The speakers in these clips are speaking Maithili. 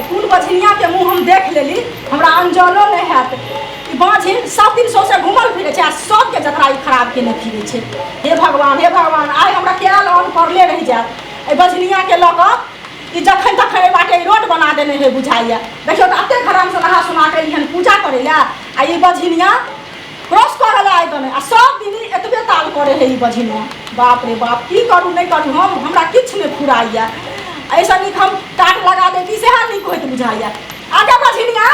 कोन बझनिया के मुंह हम देख लेली, हमरा अनजानो नहि हैत। ई बाँझिन सब दिन सौंसे घूमल फिरै छै आ सबके जतरा ई खराब केने फिरै छै। हे भगवान, हे भगवान, आइ हमरा केरा अन्न पड़ले रहि जायत। एहि बझनिया के लऽ कऽ ई जखन तखन एहि बाटे ई रोड बना देने है बुझाइए। देखियौ तऽ एतेक आरामसँ नहा सुना कऽ एहन पूजा करै लए आ ई बझनिया क्रॉस कऽ रहल आइ दने आ सब दिन ई एतबे ताल करे है ई बझनिया। बाप रे बाप, की करू नहि करू, हम हमरा किछु नहि फुराइए। एहिसँ नीक हम टाट लगा दैती सएह नीक होइत बुझाइए। आगे बझनिया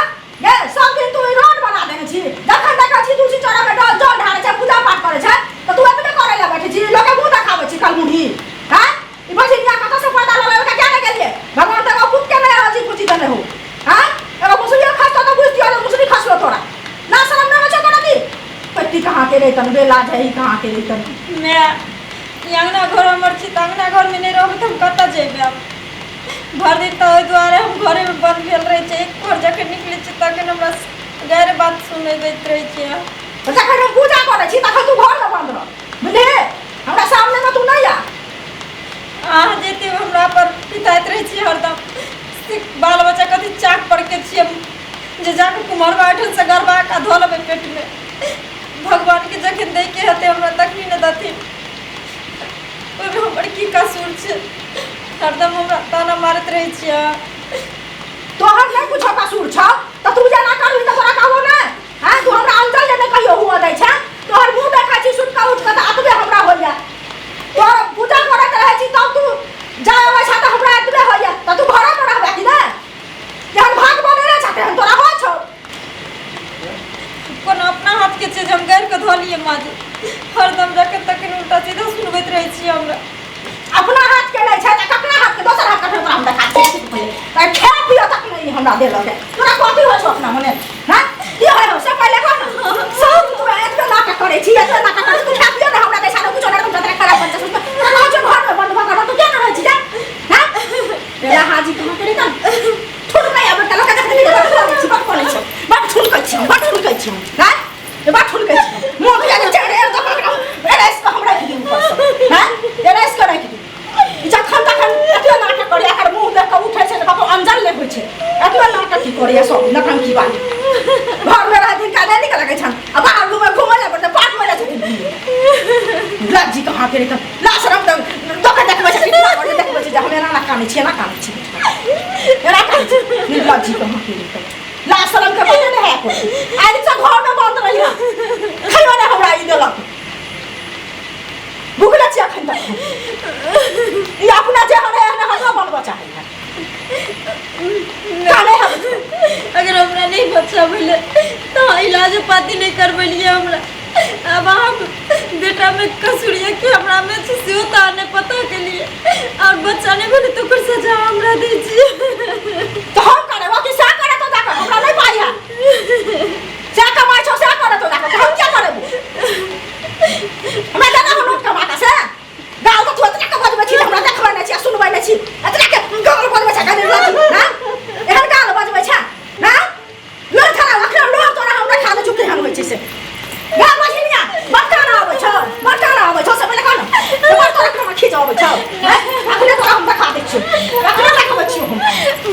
गे, सब दिन तू ई रोड बना देने छी, जखन देखै छी तुलसी चौरामे डल जल ढारै छै, पूजा पाठ करै छै, तऽ तू एतबे करै लए बैठै छी, लोकके मुँह देखाबै छी कलमुही। हँ, ई बझनिया कतऽसँ पैदा लऽ लेलकै किया नहि गेलियै? भगवान तऽ एगो पुतके नहि राजी खुशी देने हो। हँ, एगो मुसरियो खसतो तऽ बुझतियो जे मुसरी खसलो तोरा। ना शरम नहि होइ छौ तोरा की? पति कहाँ के रहितन बेला झही कहाँ के रहितन। माय, ई अङ्गना घर हमर छी तऽ अङ्गना घरमे नहि रहबै तऽ हम कतऽ जेबै? आब भरि दिन तऽ ओहि दुआरे हम घरेमे बन्द भेल रहै छी। एक घर जखन निकलै छी तखन हमरा गारि बात सुनबैत रहै छियै। तऽ जखन हम पूजा करै छी तखन तू घरमे बन्द रह, बुझलिही? हमरा सामनेमे तू नहि आ। अहाँ जते हमरा पर पिताइत रहै छी हरदम से बाल बच्चा कथी चाक पर के छियै जे जाके कुम्हरबा ओहिठामसँ गरबा कऽ धऽ लेबै पेटमे। भगवानके जखन दैके हेतै हमरा तखनी ने देथिन, ओहिमे हमर की कसूर छै? हरदम हमरा ताना मारैत रहै छियै अहाँ। तोहर नहि कुछो कसूर छौ तऽ तू जेना करबही तऽ तोरा कहबो नहि। हँ, तू हमरा अंचल जे नहि कहियो हुअ दै छै। तोहर मुँह देखै छी सुति कऽ उठि कऽ तऽ एतबे हमरा होइए। तोहर पूजा करैत रहै छी तब तू जाय अबै छह तऽ हमरा एतबे होइए, तऽ तू घरेमे रहबे कि नहि? जेहन भाग बनेने छह तेहन तोरा होइ छौ। कोनो अपना हाथके चीज हम गाड़ि कऽ धऽ लियै माँ जी? हरदम जखन तखन उल्टा सीधा सुनबैत रहै छियै हमरा। अपना हाथ के नहि छै तऽ ककरा हाथ के? दोसर हाथ के तोरा हम देखा दै छी पहिले। तऽ खाय पियो तक नहि हमरा देलक है। तोरा कथी होइ छौ अपना मने? हँ, की होइ हौ से पहिले कह ने। सब तू एतबे नाटक करै छी, एतबे नाटक करै छी, तू खाय पियो ने हमरा दै छा, कुछो नहि। तोरा खराब बच्चा सब तोरा कहै छौ घरमे बन्द भऽ कऽ, तू किया नहि रहै छी जा? हँ, तेरा हाजी कहाँ करे तन ठुनकै आबै तऽ लोक देखै छी, बड़ करै छी, बड़ ठुनकै छी, बड़ ठुनकै छी। हँ, बड़ ठुनकै छी। मुँह किया जे चढ़े तऽ एराइस कऽ हम राखि दी ऊपरसँ। हँ, एराइस कऽ राखि दी। जखन तखन एतबे नाटक करैए, एकर मुँह देख कऽ उठै छै तऽ कतहु अंजल नहि होइ छै। एतबे नाटक की करैए सब नटंकी बाली। घरमे रहै दिनका नहि नीक लगै छनि आ बाहर घूमै घूमै लए पड़तै, पार्कमे जाइ छथिन घूमै। लज्जी कहाँ के तऽ लाश रंग तऽ दोकान देखबै छथिन, देखबै छै जे हम एना एना कानै छी, एना कानै छी, एना कानै छी। निर्लज्जी कहाँ के तऽ लाज शरम के बाते नहि है कोइ। आइ दिन से घर में बंद रही, खैयो नहि हमरा ई देलक, भुखले छी अखन तक। ई अपना जेहन है एहने हमरो बनबऽ चाहै है। काने है। अगर हमरा नहि बच्चा भेलै तऽ अहाँ इलाज पाती नहि करबेलियै हमरा। आब अहाँ बेटामे कसूर यऽ कि हमरामे छै सेहो तऽ अहाँ नहि पता केलियै, आओर बच्चा नहि भेलै तऽ ओकर सजा हमरा दै छियै। तऽ हम करेबो कि सएह करे तो जाकर? हमरा नहि पाइ है, सएह कमाइ छौ, सएह करे तो जाकर। हम क्या करेबो? हमरा देना हो नोट कमा कऽ से गाल तऽ तू एतना के बजबै छी, हमरा देखबै नहि छी आ सुनबै नहि छी। एतना के गाल बजबै छै कनि लजी। हँ, एहन गाल बजबै छै। हँ, लोर थरा अखन लोर तोरा हम देखा दै छौ केहन होइ छै से। गा बहिनिया, बड़का ना आबै छौ, बड़का ना आबै छौ से पहिले कह ने। बड़ तोरा खाना खींच आबै छौ। अखने तोरा हम देखा दै छियौ, अखने देखबै छियौ हम।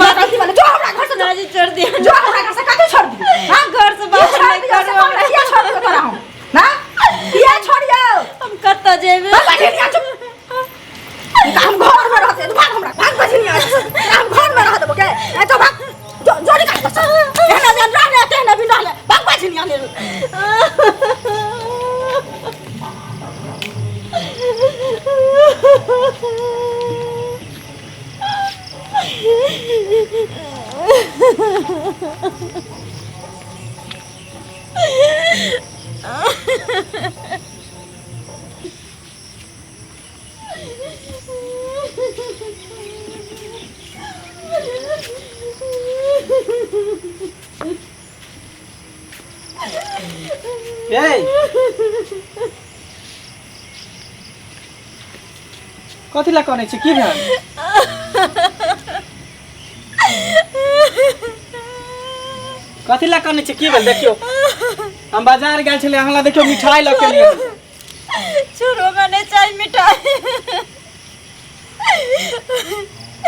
माता की बोले जो हमरा घर से जो। जी छोड़ दिया। जो हमरा घर से। कथी छोड़ दियौ? हां, घर से बाहर छोड़ नहि दियौ से करू कह ने, किया छोड़ दियौ तोरा हम? हां, किया छोड़ियौ? हम कतऽ जेबै? बहिनिया चुप, हम घर में रहते तू भाग हमरा, भाग बहिनिया, हम घर में रह देबो के ए तो भाग जो जो निकाल बस। एहना जन रहले तेहना भी रहले, भाग बहिनिया ले। ए कथी लए कनै छी? की भेल? कथी लए कनै छी? की भेल? देखियौ, हम बाजार गेल छलियै, अहाँ लए देखियौ मिठाई लऽ के एलियै। छोड़ो, हमरा नहि चाही मिठाई।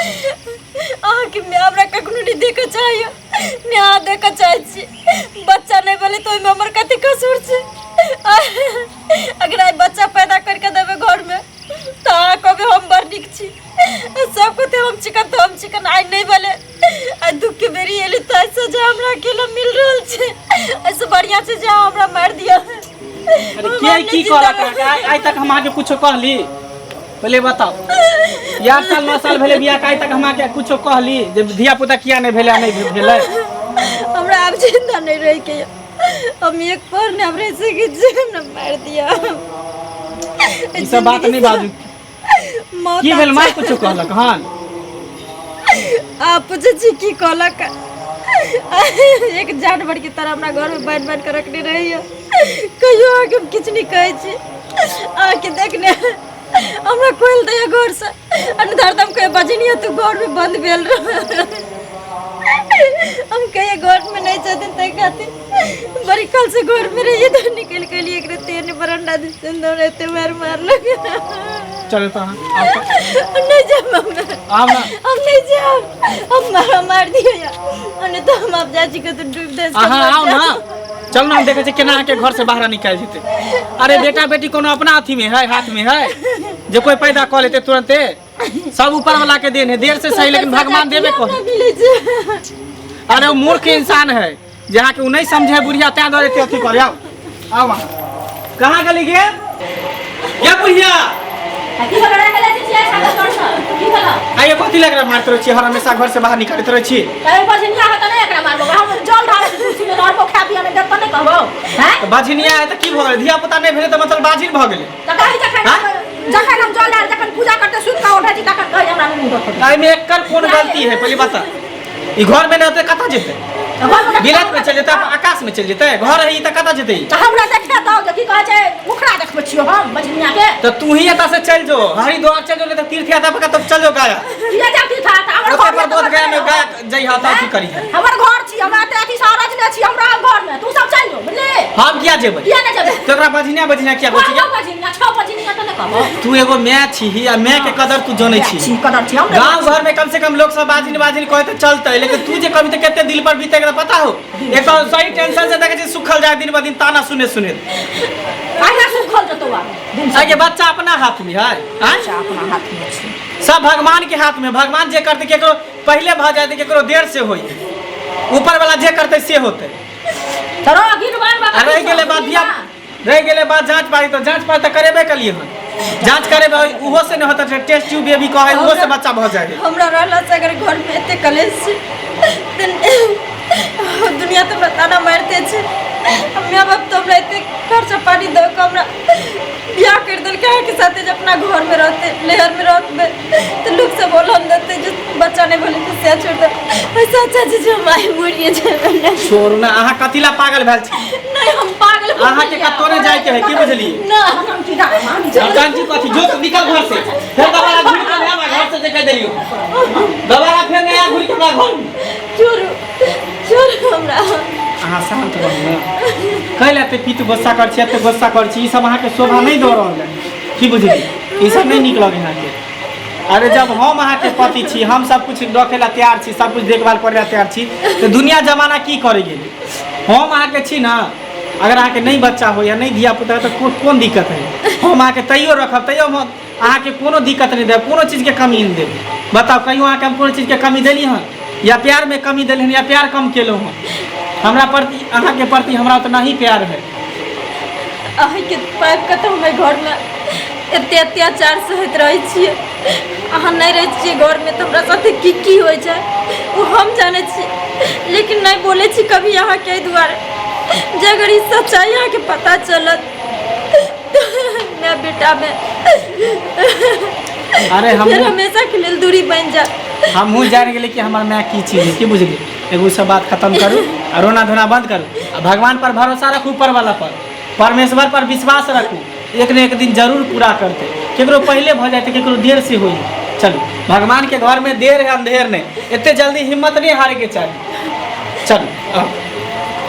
अहाँके माय हमरा कखनो नहि देखऽ चाहैए, ने अहाँ देखऽ चाहै छी। बच्चा नहि भेलै तऽ ओहिमे हमर कथी कसूर छै? अगर आइ बच्चा पैदा करिके देबै घरमे तऽ अहाँ कहबै हम बड़ नीक छी, सब कहते हम चिकन तऽ हम चिकन। आइ नहि भेलै, आइ दुख के बेरी एली तऽ आइ सजा हमरा अकेला मिल रहल छै। एहिसँ बढ़िआँ छै जे अहाँ हमरा मारि दिअ। अरे के की कहलक अहाँके? आइ तक हम अहाँके कुछो कहली? पहिले बताउ, 8 साल 9 साल भेलै बियाह के, आइ तक हम अहाँके कुछो कहली जे धिया पुता किया नहि भेलै, नहि भेलै? हमरा आब जिंदा नहि रहि के यऽ। हम एक पर नहि आब रहि सकै छी, हमरा मारि दिअ। ई सब बात नहि बाजू। मौत की भेल? माय कुछो कहलक हन? आप पूछे छी की कहलक? एक जानवर के तरह हमरा घर में बांध बांध के रखने रही। कहियो अहाँके हम किछु नहि कहै छी। अहाँके देखने हमरा खोलि दैया घर से, अनुधार तऽ हम कहियो बजनिया तू घर में बंद भेल रह। हम कहियो घर में नहीं छथिन ताहि खातिर बड़ी काल से घर में रहिए तो निकल के लिए एकरे तेने बरंडा दिस दौड़े एते मार मारलक। चलो तो अहाँ आउ तऽ। नहीं जाब हम। आउ ना। हम नहीं जाब, हम मारा मार दियो या नहीं तो हम आप जा के तो डूब दे। अहाँ आउ ना, चल ना, हम देखै छी केना अहाँके घर से बाहर निकालि जेतै। अरे बेटा बेटी कोनो अपना अथी में है, हाथ में है जे कोई पैदा कऽ लेतै तुरंते? सब ऊपर वाला के देन है, देर से सही लेकिन भगवान देबे कर। मिले छै। अरे वो मूर्ख इंसान है जे अहाँके ओ नहीं समझे बुढ़िया, तैं दुआरे एते अथी करे। आउ आउ, अहाँ कहाँ गेली गे? गे बुढ़िया। आ की भेलो रे? गेले छी सागर कर से की भेलो? आइए कथी लग रहा मारते रहै छी, हर हमेशा घर से बाहर निकालैत रहै छी? तै बजनिया है त नहीं एकरा मारबो? हम जल ढारे छी तुलसी में, और खा पिया नहीं देत त नहीं कहबो हैं? तऽ बाझिनिया है तऽ की भऽ गेलै? धिया पुता नहि भेलै तऽ मतलब बाझिन भऽ गेलै? त कही जखन हाँ? जखन हम जल ढारे, जखन पूजा करते सुति कऽ उठै छी तखन कही हमरा मुँह देखो। एहिमे एकर कोन गलती है, पहिले बता। ई घर में नहि होतै कतऽ जेतै? बिलत में चलि जेतै, आकाश में चलि जेतै? घर है ई तऽ कतऽ जेतै ई? तऽ हमरा देखे दौ जे की कहै छै, मुखड़ा देखबै छियौ हम बजनिया के। तऽ तू ही एतऽ से चलि जो, हरिद्वार चलि जो, नहि तऽ तीर्थ यात्रा पर कतौ चलि जो, गया। किया जाब तीर्थ यात्रा? हमर ओतऽ घर पर बोध गया में गया जइहा तऽ अथी करिहे। हमर घर छी, हमरा एते अथी से अरज नहि छी, हमरा घर में तू सब चलि जो, बुझली? हम किया जेबै? किया नहि जेबै? तऽ ओकरा बजनिया बजनिया किया कहै छी? कहबो बजनिया छौ, बजनिया तऽ नहि कहबो। तू एगो माय छीही आ माय के कदर तू जनै छी। छी कदर छी हम नहि। गांव घर में कम से कम लोग सब बाजिन बाजिन कहे तऽ चलते, लेकिन तू जे कभी तऽ कते दिल पर बीते के पता हो? एक तो सही टेंशन से देखे छी सुखल जाय दिन ब दिन ताना सुने सुने। कहिया सुखल जेतौ आब दिन से? आगे बच्चा अपना हाथ में है, आँय? बच्चा अपना हाथ में छै। सब भगवान के हाथ में। भगवान जे करते, केकरो पहले भऽ जाए, केकरो देर से होई, ऊपर वाला जे करते से होते। तोरो गिरवान आ रहि गेलै बात धिया, रहि गेलै बात जाँच पारी, तऽ जाँच पारी तऽ करेबे कलियै हन। जाँच करेबै ओहो से नहि होतै, टेस्ट ट्यूब बेबी कहै ओहो से बच्चा भऽ जाइ है। हमरा रहला से अगर घर में एते कलेश छै तऽ दुनिया तऽ हमरा ताना मारिते छै। माय बाप तऽ हमरा एते खर्चा पानी दऽ कऽ हमरा बियाह करि देलकै अहाँके साथे, जे अपना घरमे रहतै, नैहरमे रहबै तऽ लोक सब बोलन देतै जे बच्चा नहि भेलै तऽ सएह छोड़ि दे। ऐसा अच्छा छै जे हम आइ मरिए जेबै। छोड़ू ने, अहाँ कथी ला पागल भेल छी? नहि, हम पागल भऽ अहाँके गेलियै। कतौ नहि जाइके है, की बुझलियै? नहि। हम की जाने, हम जानकी कथी जो निकल घर से, फेर दोबारा घुरि के हमरा घर से देखे देलियो, दोबारा फेर नया घुरि के हमरा घर में। छोड़ू, छोड़ू हमरा। अहाँ शान्त रहू ने। कै लए एते पीत गुस्सा कर छी, एते गुस्सा कर छी? ई सब अहाँके शोभा नहि दऽ रहल है, की बुझलियै? ई सब नहि नीक लगै अहाँके। अरे जब हम अहाँके पति छी, हम सब कुछ रखे ला तैयार छी, सब कुछ देखभाल करे ला तैयार छी, तऽ दुनिया जमाना की करे गेलै? हम अहाँके छी ने। अगर अहाँके नहि बच्चा होइए, नहि धिया पुता, तऽ कोन दिक्कत है? हम अहाँके तैयो रखब, तैयो हम अहाँके कोनो दिक्कत नहि देब, कोनो चीजके कमी नहि देब। बताउ, कहियो अहाँके हम कोनो चीजके कमी देली हन? या प्यारमे कमी देली हन या प्यार कम केलहुँ हन? हमरा प्रति, अहाँके प्रति हमरा उतना ही प्यार है। अहीँके पाबि कऽ तऽ हम एहि घरमे एते अत्याचार सहैत रहै छियै। अहाँ नहि रहै छियै घरमे तऽ हमरा साथे की की होइ छै ओ हम जानै छी, लेकिन नहि बोलै छी कभी अहाँके एहि दुआरे जे अगर ई सच्चाइ अहाँके पता चलत तऽ माय बेटामे अरे हम फेर हमेशा के लेल दूरी बनि जायत। हमहूँ जानि गेली कि हमर माय की चीज है, की बुझली? एगो सब बात खत्म करू आ रोना धोना बंद करू आ भगवान पर भरोसा रखू, ऊपर वाला पर, परमेश्वर पर विश्वास रखू, एक ने एक दिन जरूर पूरा करते। केकरो पहले भऽ जाए, केकरो देर से होई। चलू, भगवान के घर में देर है अंधेर नहीं। एते जल्दी हिम्मत नहीं हारे के चाही। चलू, आउ।